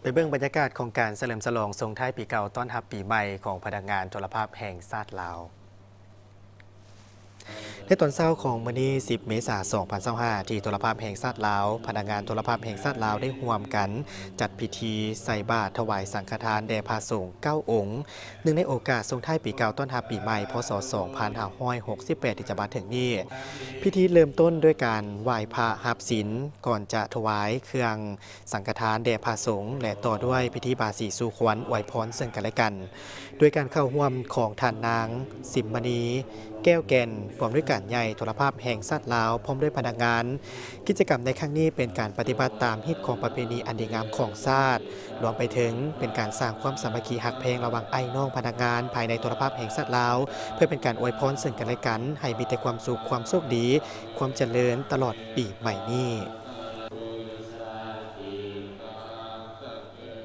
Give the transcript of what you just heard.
ໄປເບິ່ງບັນຍາກາດຂອງການສະເຫຼີມສະຫຼອງສົ່ງທ້າຍປີເກົ່າຕ້ອນຮັບປີໃໝ່ຂອງພະນັກງານໂທລະພາບແຫ່ງຊາດລາວ. ໃນຕອນເຊົ້າຂອງມື້ນີ້ ສິບ ເມສາ ສອງພັນຊາວຫ້າ ທີ່ໂທລະພາບແຫ່ງຊາດລາວ, ພະນັກງານໂທລະພາບແຫ່ງຊາດລາວໄດ້ຮ່ວມກັນຈັດພິທີໃສ່ບາດຖວາຍສັງຄະທານແດ່ພະສົງເກົ້າອົງ, ເນື່ອງໃນໂອກາດສົ່ງທ້າຍປີເກົ່າຕ້ອນຮັບປີໃໝ່ ພ.ສ. ສອງພັນຫ້າຮ້ອຍຫົກສິບແປດ ທີ່ຈະມາເຖິງນີ້. ພິທີເລີ່ມຕົ້ນດ້ວຍການໄຫວ້ພະຮັບສິນ ກ່ອນຈະຖວາຍເຄື່ອງ ສັງຄະທານແດ່ພະສົງ ແລະ ຕໍ່ດ້ວຍພິທີບາສີສູ່ຂວັນອວຍພອນເຊິ່ງກັນແລະກັນ, ໂດຍການເຂົ້າຮ່ວມຂອງທ່ານນາງ ສິມມະນີ ແກ້ວແກ່ນ ຜູ້ອຳນວຍການໃຫຍ່ໂທລະພາບແຫ່ງຊາດລາວ ພ້ອມດ້ວຍພະນັກງານ. ກິດຈະກຳໃນຄັ້ງນີ້ເປັນການປະຕິບັດຕາມຮີດຄອງປະເພນີອັນດີງາມຂອງຊາດ, ລວມໄປເຖິງເປັນການສ້າງຄວາມສາມັກຄີຮັກແພງລະຫວ່າງອ້າຍນ້ອງພະນັກງານພາຍໃນໂທລະພາບແຫ່ງຊາດລາວ, ເພື່ອເປັນການອວຍພອນເຊິ່ງກັນແລະກັນ ໃຫ້ມີແຕ່ຄວາມສຸກ, ຄວາມໂຊກດີ, ຄວາມຈະເລີນຕະຫຼອດປີໃໝ່ນີ້.